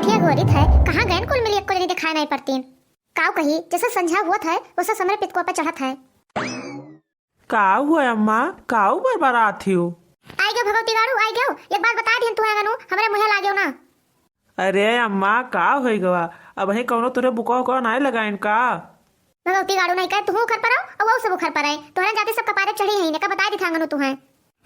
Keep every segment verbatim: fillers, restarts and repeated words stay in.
ठीक गोरित है, कहाँ गएन कुल मिली, एको जनी देखाए नाई परतीन। काउ कही, जैसे संझा हुअत है, वैसे हमरे पितकुआ पे चढ़त है। काउ हुआ अम्मा, काउ बरबरात हियो? आइ गयो भगवती गाड़ू, आइ गयो। एक बात बताइ दिहन तुहैं अँगनू, हमरे मुँहे लागेउ ना। अरे अम्मा, का होइ गवा? अबहीं कउनो तोहरे बुकवा उकवा नाई लगाइन का? भगवती गाड़ू नाई कहे, तुहूँ उखर परउ, अउ वहू सब उखर परइ। तोहरे जाति सब कपारे चढ़ी हइन, एका बताइ दिथै अँगनू तुहैं।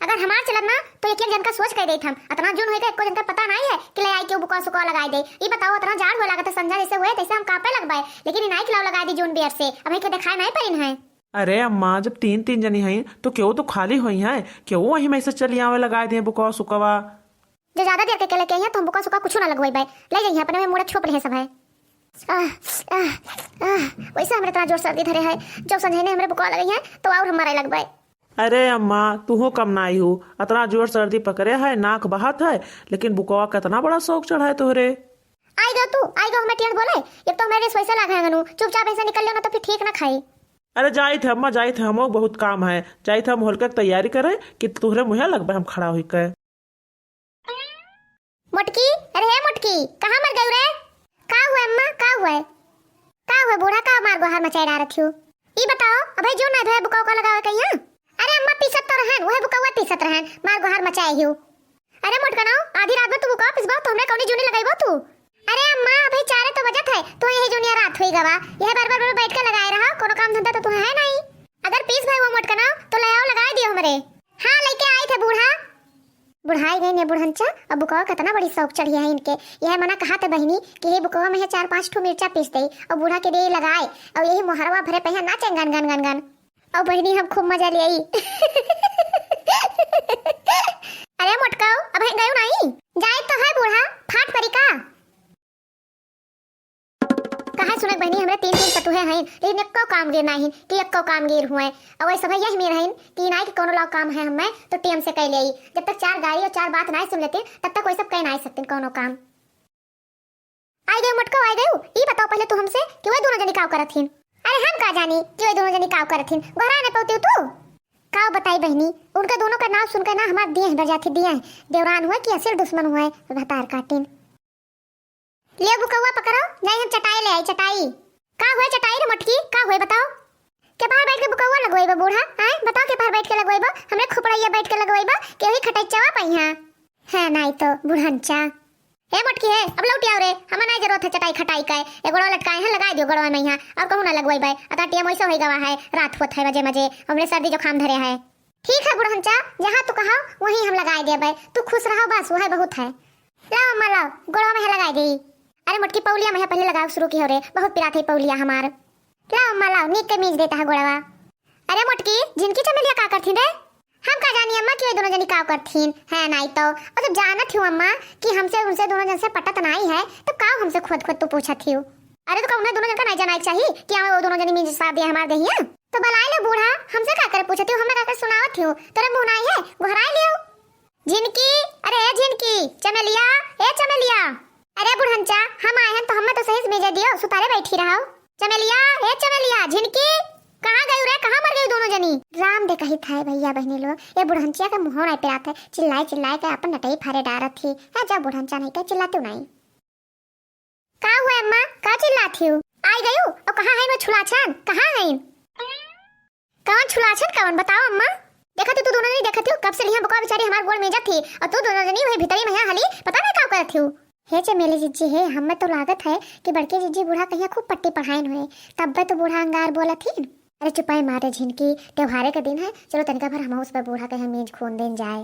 अगर हमार चलत ना, तो एक एक जन का सोच कहि देइत हम। अतना जून होइ गए, एको जन का पता नाई है कि लइ आइ केउ बुकवा सुकवा लगाइ देइ। ई बताओ, अतना जाड़ होइ लागत है, संझा जैसे हुए, तैसे हम काँपे लगबइ। लेकिन इनाई के लाव लगाइ दी जून बेर से, अबहीं के देखाए नाई परिन है। अरे अम्मा, जब तीन तीन जनी हइन, तो केउ तो खाली होइहैं, केउ वहीं में से चली आवइ, लगाइ देइहैं बुकवा सुकवा। जो ज्यादा देर के अकेले के अइहैं, तो हम बुकवा सुकवा कुछू ना लगवइबइ। लइ जइहैं, अपने में मुड़ा छोप लेहैं सब है। आह, आह, आह, वैसे हमरे इतना जोर सर्दी धरे है, जब संझा ने हमरे बुकवा लगइहैं, तो अउर हम मरइ लगबइ। अरे अम्मा, तुहूँ कम नाई हू, अतना जोर सर्दी पकरे है, नाक बहत है, लेकिन बुकवा के अतना बड़ा सौक चढ़ा है तोहरे। आइ गयो तू, आइ गयो हमें टेढ़ बोलइ। एक तो हमरे रेस वैसे लाग है अँगनू, चुपचाप ऐसे निकल लेउ ना तो फिर ठीक ना खाई। अरे जाइत है अम्मा, जाइत है, हमो बहुत काम है, जाइत है हम होलिका के तैयारी करइ कि तोहरे मुँहे लगबइ हम खड़ा होइके। मोटकी, अरे हे मोटकी, कहाँ मर गयू रे? का हुआ अम्मा, का हुआ? का हुआ बूढ़ा, का मार गोहार मचाए डारत हियो? ई बताओ, अबे जो ना धोए बुकवा उकवा लगावे कहिया? अरे अम्मा, पीसत तो रहन, उहे बुकवा पीसत रहन, मार गोहार मचाए हियो। अरे मोटकनऊ, आधी रात में तू बुकवा पिसबो तो हमरे कौनी जूनी लगइबो तू? अरे अम्मा, अबे चारे तो बजत है, तू यही जूनिया रात हुई गवा, यह बार बार बैठ के लगाए रहा, कोनो काम धंधा तो तू है नहीं। अगर पीस भए वो मोटकनऊ, तो ले आओ, लगाए दियो हमरे। हाँ, लेके आई थे बूढ़ा। बुढ़ाई गई ने बुढ़नचा, अब बुकवा कितना बड़ी सौक चढ़ी है इनके। यह मना कहा थे बहिनी कि हे बुकवा में है चार पाँच ठो मिर्चा पीस दे और बूढ़ा के दे लगाए और यही मोहरवा भरे पहिया नाचे गन गन गन गन। और बहिनी हम खूब मजा ले आई। अरे मोटकाऊ, अब है गयो नहीं? जाए तो है बूढ़ा, फाट परी का? कहा सुने बहिनी, हमरे तीन तीन पतुहे हैं, लेकिन एक्को काम गीर नहीं कि एक्को काम गीर हुए। और वही सब यही में रहें कि इनाई के कोनो लाव काम है हमें तो टेम से कह ले। जब तक चार गाली और चार बात नहीं सुन लेते, तब तक वही सब कह नहीं सकते कोनो काम। आई गयो मोटको, आई गयो। ई बताओ पहले तू हमसे कि वही दोनों जनी काव करत हिन? अरे हम का जानी कि वही दोनों जनी काव करत हिन, गोहरा न पौती तू। काव बताई बहिनी, उनका दोनों का नाव सुनकर ना हमार दिए हैं डर जाते दिए हैं। देवरान हुए कि असल दुश्मन हुए, भतार काटिन। ले बुकौआ पकड़ो, जाई हम चटाई ले आई, चटाई। का हुए चटाई रे मोटकी, का हुए बताओ? के बाहर बैठ के बुकौआ लगवाई बा बूढ़ा, आए बताओ के बाहर बैठ के लगवाई बा, हमरे खोपड़ैया बैठ के लगवाई बा, के वही खटैचवा पइहा। है नाई तो बुढ़नचा। हे मोटकी हे, अब लौट आओ रे, हमें नाई जरूरत है चटाई खटाई का, ये गोड़वा लटकाए हैं, लगाई दियो गोड़वा में यहाँ, और कहूँ ना लगवाई बा, अता टेम वैसे होई गवा है, रात होत है मजे मजे, हमरे सर्दी जुकाम धरे है। ठीक है बुढ़नचा, जहाँ तू कहो वहीं हम लगाए देबे, तू खुश रहो बस, वह बहुत है। लाओ अम्मा लाओ, गोड़वा में है लगाए देई। अरे मोटकी पौलिया में है पहले लगाओ शुरू की हो रे, बहुत पिरात है पौलिया हमार। लाओ अम्मा लाओ, नीक के मीज देता है गोड़वा। अरे मोटकी, झिनकी चमेलिया का करथिन रे? हम का जानी अम्मा कि वे दोनों जनी का करथिन, है नाई तो। और जब जानत हियो अम्मा कि हमसे उनसे दोनों जन से पटत नाई है, तो का हमसे खुद खुद तू पूछत हियो? अरे तो का उन्हें दोनों जन का नाई जाना चाहिए कि हमें वो दोनों जनी मीज साथ दिया हमार देहिया? तो बलाए ले बूढ़ा, हमसे का करे पूछत हियो, हमें का करे सुनावत हियो? तोरे मुँह नाई है, गोहराए लियो। झिनकी, अरे ए झिनकी, चमेलिया, ए चमेलिया। अरे बुढ़नचा, हम आए हैं तो हमें तो सही से मीजे दियो, सुतारे बैठी रहो। चमेलिया, ए चमेलिया, झिनकी, कहाँ गयू रे, कहाँ मर गयू दोनों जनी? राम दे कही था भैया बहनी लोग, ये बुढ़नचिया के मुँह नाई पिरात है, चिल्लाए चिल्लाए के अपन नटई फारे डारत ही। है जा बुढ़नचा नहीं के चिल्लातू नाई। का हुआ अम्मा, का चिल्लात हियो? आई गयू? और कहाँ है वो छुलाछन? कहाँ है? कौन छुलाछन कौन? बताओ अम्मा। देखत हियो तू दोनों जनी, देखत हियो कब से लिहा बुकवा बेचारी हमार गोड़ मेजत ही, और तू दोनों जनी वही भीतरी में यहाँ हली, पता नहीं का करत हियो। हे चमेली जिज्जी हे, हमें तो लागत है कि बड़के जिज्जी बूढ़ा कहिया खूब पट्टी पढ़ाइन हुए, तब्बे तो बूढ़ा अंगार बोलत ही। अरे चुपाई मारे झिनकी, त्योहारे का दिन है, चलो तनिका भर हम उस पर बूढ़ा कहिया मेज खोन देन जाए।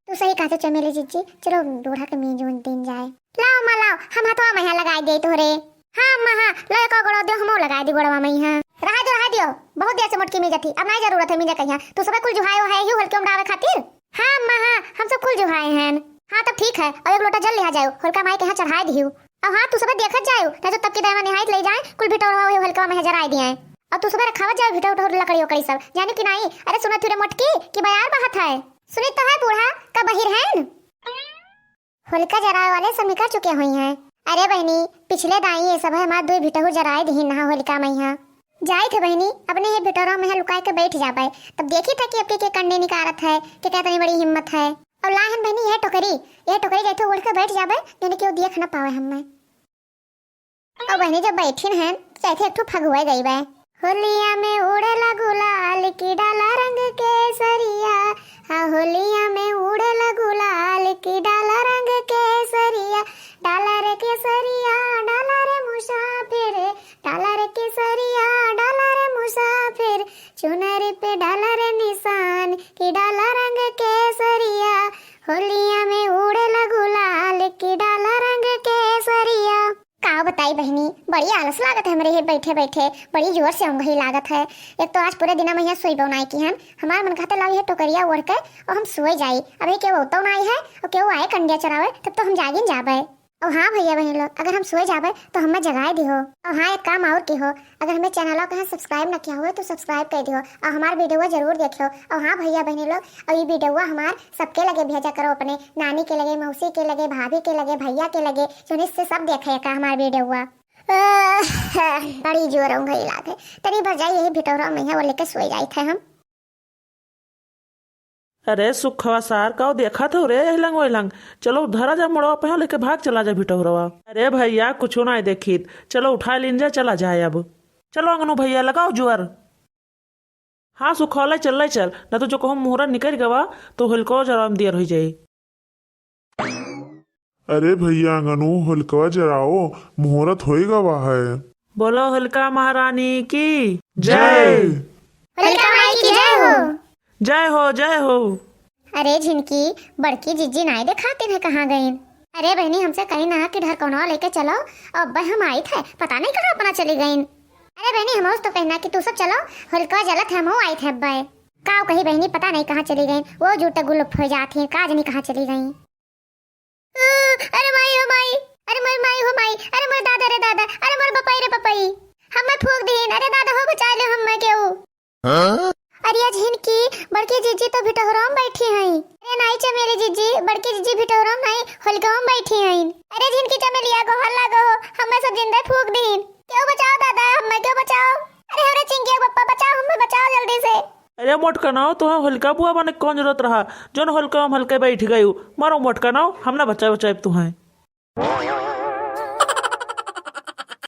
तू सही कहते चमेली जिज्जी, चलो बूढ़ा के मेज ओन दिन जाए। लाओ अम्मा लाओ, हम हथवा में लगाए दे तोहरे। हाँ अम्मा हाँ, लो एक गोड़वा दियो, हमो लगाए दी गोड़वा में हाँ। रहा दियो, रहा दियो, बहुत देर से मोटकी मीजत ही, अब नाई जरूरत है मीजे कहिया। तू सबे कुल जुहायो है यू हल्के उमड़ावे खातिर? हाँ अम्मा हाँ, हम सब कुल जुहाए हैं। हाँ तब ठीक है, और एक लोटा जल लिहा जाओ, होलिका माई के यहाँ चढ़ाए दियो। अब हाँ तू सबे देखत जाओ, ना तो तब की दया निहायत ले जाए, कुल भिटौरवा वही होलिका में जराए दिए। और तू सबे रखावत जाओ भिटौर उठौर लकड़ी उकड़ी सब, जाने कि नाई? अरे सुनत हियो रे मोटकी कि बयार बहत है। सुनी तो है बूढ़ा, का बहिर है? होलिका जरावे वाले सब निकल चुके हुई हैं। अरे बहिनी, पिछले दाई ये सब है, हमार दुई भिटहु जराए दिहिन नहा होलिका मइहाँ। जाइत है बहिनी, अपने ये भिटौरा में लुकाए के बैठ जाबे, तब देखी था कि अब के, के कंडे निकारत है, के, के इतनी बड़ी हिम्मत है। और लाहन बहिनी, यह टोकरी, यह टोकरी जाइत है ओढ़ के बैठ जाबे, यानी कि वो देख न पावे हमें। और बहनी जब बैठिन हैं, तो चाहते एक ठो फगुआ गई बा। होलिया में उड़ेला गुलाल की डाला रंग केसरिया, हाँ, होलिया में उड़ेला गुलाल की डाला रंग केसरिया, डाला रे केसरिया, डाला रे मुसाफिर, डाला रे केसरिया, डाला रे मुसाफिर, चुनरी पे डाला रे निशान की डाला रंग केसरिया, होलिया में उड़ेला गुलाल की डाला रंग केसरिया। का बताई बहिनी, बड़ी आलस लागत है हमरे ये बैठे बैठे, बड़ी जोर से औंघई लागत है। एक तो आज पूरे दिना में यहाँ सोइबो नाई की हम, हमार मन कहते लाओ ये टोकरिया ओढ़ के और हम सोए जाई। अबे केहू औतो नाई है और केहू आए कंडिया चरावे, तब तो हम जागिन जाबे। और हाँ भैया बहन लोग, अगर हम सोए जाबे तो हमें जगाए दिहो। और हाँ, एक काम और की हो, अगर हमें चैनल का subscribe ना किया हुआ तो subscribe कर दिहो और हमार वीडियो जरूर देखियो। और हाँ भैया बहन लोग, और ये वीडियो हमार सबके लगे भेजा करो, अपने नानी के लगे, मौसी के लगे, भाभी के लगे, भैया के लगे, जो इससे सब देखे का हमार वीडियो। बड़ी जोर औंघई लागे, तनी भर जाई यही भिटौरा में है, वो लेके सोए जाई थे हम। अरे सुखवा सार, का देखत हो रे, एह लंग ओह लंग? चलो धरा जा मोड़वा पे, लेके भाग चला जा भिटौरवा। अरे भैया, कुछो ना देखित, चलो उठा लीन जा, चला जाए अब। चलो अंगनू भैया, लगाओ जुअर। हाँ सुखवा, ले चल, ले चल, ना तो जो कहूँ मुहूर्त निकल गवा तो होलिको जराम दियर हो जाई। अरे भैया अंगनू, होलिकवा जराओ, मुहूर्त होई गवा है। बोलो होलिका महारानी की जय। होलिका माई की जय हो। जय हो, जय हो। अरे झिनकी, बड़की जिज्जी नाई देखातिन है, कहाँ गईन? अरे बहनी, हमसे कही ना कि ढरकौनवा लेके चलो, अब हम आई थे, पता नहीं कहाँ अपना चली गईन। अरे बहनी, हम तो कहना कि तू सब चलो, होलिका जलत है, हम आई थे अब्बे। काव कही बहनी, पता नहीं कहाँ चली गईन, वो जूटे गुलुप हो जात ही, का जनी कहाँ चली गईन। अरे माई हो माई, अरे मोर माई हो माई, अरे मोर दादा रे दादा, अरे मोर बपई रे बपई, हमें फूक दीन, अरे दादा हो बचा ले हमें केहू। हाँ? अरे आज हिनकी बड़की जिज्जी तो भिटहुरवा में बैठी हैं। अरे नाई चमेली जिज्जी, बड़की जिज्जी भिटहुरवा में नाई, होलिकवा में बैठी हैं। अरे झिनकी चमेलिया को हल्ला गो हो, हमें सब जिंदा फूक दीन। केहू बचाओ दादा, हमें केहू बचाओ। अरे हमारे चिंकिया पप्पा बचाओ, हमें बचाओ जल्दी से। अरे मोटकनाओ, तुहें होलिका बुआ बने कौन जरूरत रहा, जोन होलिका में हल्के बैठ गयू। मरो मोटकनाओ, हम ना बचाए बचाए तुहें।